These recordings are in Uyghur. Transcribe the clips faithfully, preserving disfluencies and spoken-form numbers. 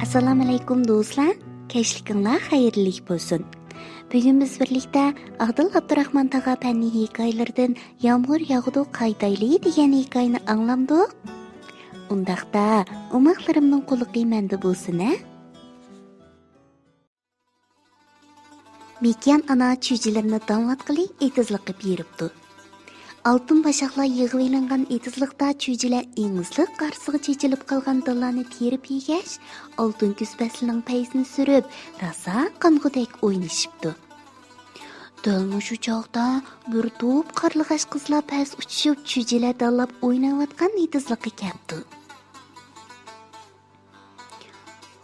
ئەسسالامۇئەلەيكۇم دوستلار، كەچلىكىڭلار خەيرلىك بولسۇن. بۈگۈن بىز بىرلىكتە ئادىل ئابدۇراخمان تاغا پەننىي ھېكايىلىرىدىن يامغۇر ياغىدۇ قايتايلى دېگەن ھېكايىنى ئاڭلامدۇق؟ ئۇنداقتا ئوماقلىرىمنىڭ قۇلىقى مەندە بولسۇن ھە. مىكيان ئانا چۈجىلىرىنى دانلاتقىلى ئېتىزلىققا بېرىپتۇ. ئالتۇن باشاقلار يىغىۋېلىنغان ئېتىزلىقتا چۈجىلەر ئېڭىزلىق ئارىسىغا چېچىلىپ قالغان دانلارنى تېرىپ يېگەچ، ئالتۇن كۈز پەسلىنىڭ پەيزىنى سۈرۈپ، راسا قانغۇدەك ئوينىشىپتۇ. دەل مۇشۇ چاغدا بىر توپ قارلىغاچ قىزلار پەس ئۇچۇشۇپ، چۈجىلەر دانلاپ ئويناۋاتقان ئېتىزلىققا كەپتۇ.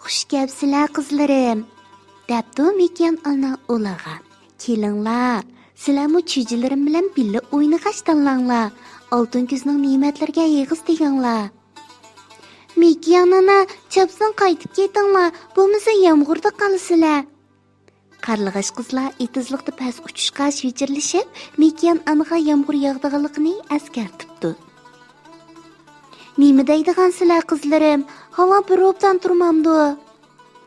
«خۇش كەپسىلەر، قىزلىرىم!» دەپتۇ مىكيان ئانا ئۇلارغا. «كېلىڭلار، سىلەرمۇ چۈجىلىرىم بىلەن بىللە ئوينىغاچ دانلاڭلار، ئالتۇن كۈزنىڭ نېمەتلىرىگە ئېغىز تېگىڭلار.» «مىكيان ئانا، چاپسان قايتىپ كېتىڭلار، بولمىسا يامغۇردا قالىسىلەر.» قارلىغاچ قىزلار ئېتىزلىقتا پەس ئۇچۇشقاچ ھىجىرلىشىپ، مىكيان ئانىغا يامغۇر ياغىدىغانلىقىنى ئەسكەرتىپتۇ. «نېمە دەيدىغانسىلەر، قىزلىرىم؟ ھاۋا بىر ئوبدان تۇرمامدۇ؟»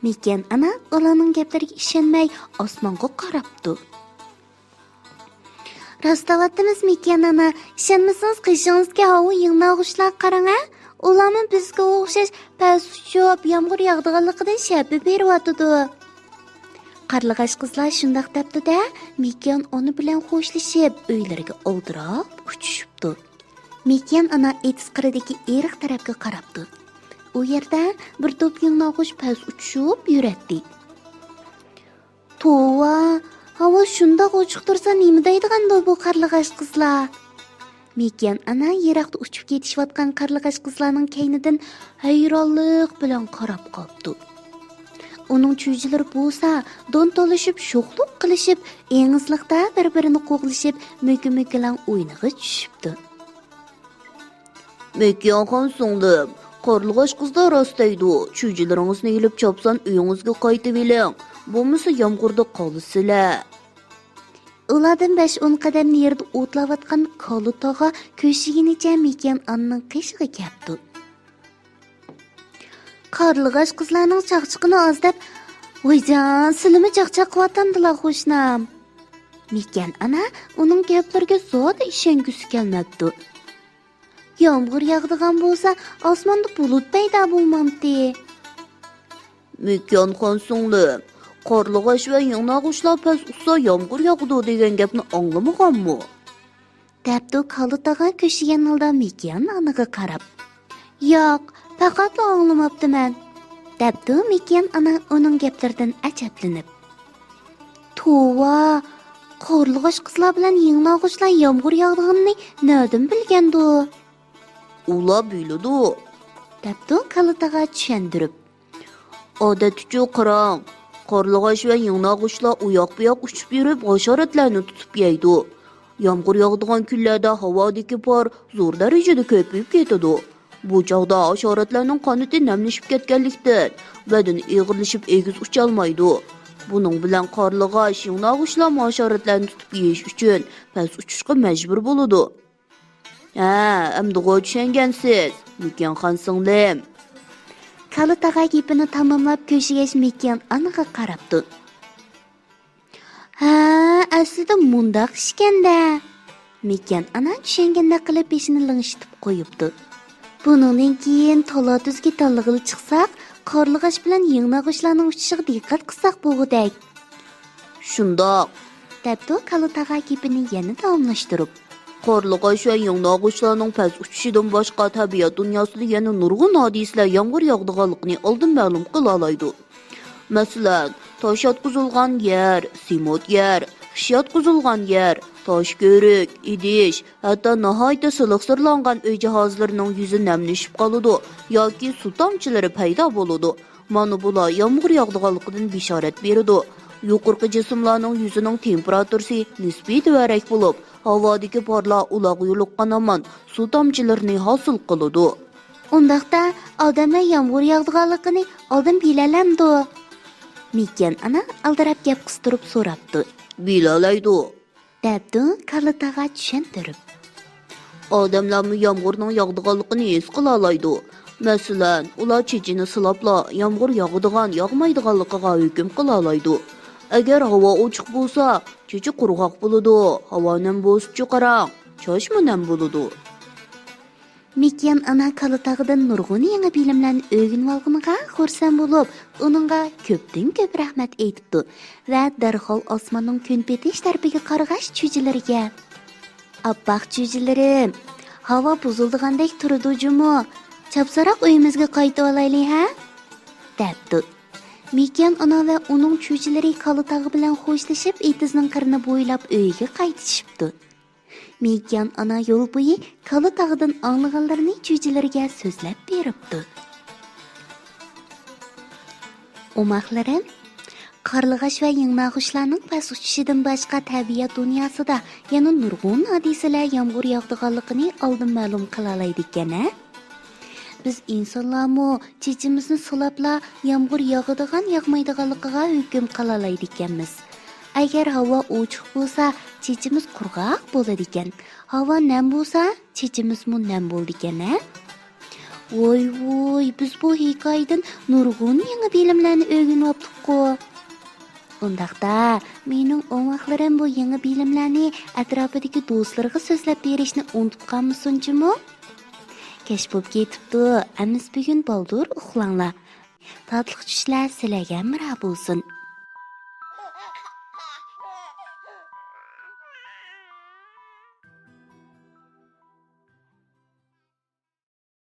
مىكيان ئانا ئۇلارنىڭ گەپلىرىگە ئىشەنمەي، ئاسمانغا قاراپتۇ. «راست دەۋاتىمىز، مىكيان ئانا. ئىشەنمىسىڭىز، قېشىڭىزدىكى ھاۋۇ يىڭناغۇچلارغا قاراڭ ھە. ئۇلارمۇ بىزگە ئوخشاش پەس ئۇچۇپ، يامغۇر ياغىدىغانلىقىدىن شەپە بېرىۋاتىدۇ.» قارلىغاچ قىزلار شۇنداق دەپتۇ-دە، مىكيان ئانا بىلەن خوشلىشىپ، ئۆيلىرىگە ئالدىراپ ئۇچۇشۇپتۇ. مىكيان ئانا ئېتىز قىرىدىكى ئېرىق تەرەپكە قاراپتۇ. ئۇ يەردە بىر توپ يىڭناغۇچ پەس ئۇچۇشۇپ يۈرەتتى. «توۋا، ھاۋا شۇنداق ئوچۇق تۇرسا، نېمە دەيدىغاندۇ بۇ قارلىغاچ قىزلار؟» مىكيان ئانا يىراقتا ئۇچۇپ كېتىشىۋاتقان قارلىغاچ قىزلارنىڭ كەينىدىن ھەيرانلىق بىلەن قاراپ قاپتۇ. ئۇنىڭ چۈجىلىرى بولسا دون تولۇشۇپ، شوخلۇق قىلىشىپ، ئېڭىزلىقتا بىر-بىرىنى قوغلىشىپ، مۆكە-مۆكىلەڭ ئوينىغا چۈشۈپتۇ. «مىكيانخان سىڭلىم، قارلىغاچ قىزلار راست دەيدۇ، چۈجىلىرىڭىزنى ئېلىپ چاپسان ئۆيىڭىزگە قايتىۋېلىڭ، بولمىسا يامغۇردا قالىسىلەر.» ئۇلاردىن بەش-ئون قەدەم نېرىدا ئوتلاۋاتقان كالا تاغا كۆشىگىنىچە مىكيان ئانىنىڭ قېشىغا كەپتۇ. قارلىغاچ قىزلارنىڭ چاقچىقىنى ئاز دەپ، ۋايجان، سىلىمۇ چاقچاق قىلىۋاتامدىلا، قوشنام؟ مىكيان ئانا ئۇنىڭ گەپلىرىگە زادى ئىشەنگۈسى كەلمەپتۇ. يامغۇر ياغىدىغان بولسا، ئاسماندا بۇلۇت پەيدا بولمامتى؟ مىكيانخان سىڭلىم، قارلىغاچ ۋە يىڭناغۇچلار پەس ئۇچسا يامغۇر ياغىدۇ دېگەن گەپنى ئاڭلىمىغانمۇ؟ دەپتۇ كالا تاغا كۆشىگەن ھالدا مىكيان ئانىغا قاراپ. ياق، پەقەتلا ئاڭلىماپتىمەن، دەپتۇ مىكيان ئانا ئۇنىڭ گەپلىرىدىن ئەجەبلىنىپ. توۋا، قارلىغاچ قىزلار بىلەن يىڭناغۇچلار يامغۇر ياغىدىغىنىنى نەدىن بىلگەندۇ؟ ئۇلار بىلىدۇ، دەپتۇ كالا تاغا چۈشەندۈرۈپ. ئادەتتىچۇ قاراڭ، قارلىغاچ ۋە يىڭناغۇچلار ئۇياق-بۇياق ئۇچۇپ يۈرۈپ، ھاشاراتلارنى تۇتۇپ يەيدۇ. يامغۇر ياغىدىغان كۈنلەردە ھاۋادىكى پار زور دەرىجىدە كۆپىيىپ كېتىدۇ. بۇ چاغدا ھاشاراتلارنىڭ قانىتى نەملىشىپ كەتكەنلىكتىن، بەدىنى ئېغىرلىشىپ ئېگىز ئۇچالمايدۇ. بۇنىڭ بىلەن قارلىغاچ، يىڭناغۇچلارمۇ ھاشاراتلارنى تۇتۇپ يېيىش ئۈچۈن پەس ئۇچۇشقا مەجبۇر بولىدۇ. ھە، ئەمدىغۇ چۈشەنگەنسىز، مىكيانخان سىڭلىم. كالا تاغا گېپىنى تاماملاپ، كۆشىگەچ مىكيان ئانىغا قاراپتۇ. ھە، ئەسلىدە مۇنداق ئىشكەندە. مىكيان ئانا چۈشەنگەندەك قىلىپ بېشىنى لىڭشىتىپ قويۇپتۇ. بۇنىڭدىن كېيىن تالا-تۈزگە تاللىغىلى چىقساق، قارلىغاچ بىلەن يىڭناغۇچلارنىڭ ئۇچۇشىغا دىققەت قىلساق بولغۇدەك. شۇنداق، دەپتۇ كالا تاغا گېپىنى يەنە داۋاملاشتۇرۇپ. قارلىغاچ ۋە يىڭناغۇچلارنىڭ پەس ئۇچۇشىدىن باشقا، تەبىئەت دۇنياسىدا يەنە نۇرغۇن ھادىسىلەر يامغۇر ياغىدىغانلىقىنى ئالدىن مەلۇم قىلالايدۇ. مەسىلەن، تاش ياتقۇزۇلغان يەر، سېمونت يەر، خىش ياتقۇزۇلغان يەر، تاش كۆۋرۈك، ئىدىش، ھەتتا ناھايىتى سىلىقسىرلانغان ئۆي جاھازلىرىنىڭ يۈزى نەملىشىپ قالىدۇ ياكى سۇ تامچىلىرى پەيدا بولىدۇ. مانا بۇلار يامغۇر ياغىدىغانلىقىدىن بېشارەت بېرىدۇ. يۇقىرىقى جىسىملارنىڭ يۈزىنىڭ تېمپېراتۇرىسى نىسپىي تۆۋەنرەك بولۇپ، ھاۋادىكى پارلار ئۇلارغا يولۇققان ھامان سۇ تامچىلىرىنى ھاسىل قىلىدۇ. ئۇنداقتا ئادەملەر يامغۇر ياغىدىغانلىقىنى ئالدىن بىلەلەمدۇ؟ مىكيان ئانا ئالدىراپ گەپ قىستۇرۇپ سوراپتۇ. بىلەلەيدۇ، دەپتۇ كالا تاغا چۈشەندۈرۈپ. ئادەملەرمۇ يامغۇرنىڭ ياغىدىغانلىقىنى ھېس قىلالايدۇ. مەسىلەن، ئۇلار چېچىنى سىلاپلا يامغۇر ياغىدىغان، ياغمايدىغانلىقىغا ھۆكۈم قىلالايدۇ. ئەگەر ھاۋا ئوچۇق بولسا، چېچى قۇرغاق بولىدۇ، ھاۋا نەم بولسىچۇ قاراڭ، چاچمۇ نەم بولىدۇ. مىكيان ئانا كالا تاغىدىن نۇرغۇن يېڭى بىلىملەرنى ئۆگىنىۋالغىنىغا خۇرسەن بولۇپ، ئۇنىڭغا كۆپتىن كۆپ رەھمەت ئېيتىپتۇ ۋە دەرھال ئاسماننىڭ كۈن پېتىش تەرىپىگە قارىغاچ چۈجىلىرىگە، «ئاپئاق چۈجىلىرىم، ھاۋا بۇزۇلىدىغاندەك تۇرىدۇ جۇمۇ، چاپساراق ئۆيىمىزگە قايتىۋالايلى ھە؟» دەپتۇ. مىكيان ئانا ۋە ئۇنىڭ چۈجىلىرى كالا تاغ بىلەن خوشلىشىپ، ئېتىزنىڭ قىرىنى بويلاپ ئۆيىگە قايتىشىپتۇ. مىكيان ئانا يول بويى كالا تاغدىن ئاڭلىغانلىرىنى چۈجىلىرىگە سۆزلەپ بېرىپتۇ. ئوماقلىرىم، قارلىغاچ ۋە يىڭناغۇچلارنىڭ پەس ئۇچۇشىدىن باشقا، تەبىئەت دۇنياسىدا يەنە نۇرغۇن ھادىسىلەر يامغۇر ياغىدىغانلىقىنى ئالدىن مەلۇم قىلالايدىكەن ھە؟ بىز ئىنسانلارمۇ چېچىمىزنى سىلاپلا يامغۇر ياغىدىغان، ياغمايدىغانلىقىغا ھۆكۈم قىلالايدىكەنمىز. ئەگەر ھاۋا ئوچۇق بولسا، چېچىمىز قۇرغاق بولىدىكەن. ھاۋا نەم بولسا، چېچىمىزمۇ نەم بولىدىكەن ھە؟ ۋوي ۋوي، بىز بۇ ھېكايىدىن نۇرغۇن يېڭى بىلىملەرنى ئۆگىنىۋاپتۇققۇ. ئۇنداقتا، مېنىڭ ئوماقلىرىم بۇ يېڭى بىلىملەرنى ئەتراپىدىكى دوستلىرىغا سۆزلەپ بېرىشنى ئۇنتۇپ قالمىسۇن جۇمۇ. كەچ بولۇپ كېتىپتۇ، ئەمىسە بۈگۈن بالدۇر ئۇخلاڭلار. تاتلىق چۈشلەر سىلەرگە ھەمراھ بولسۇن.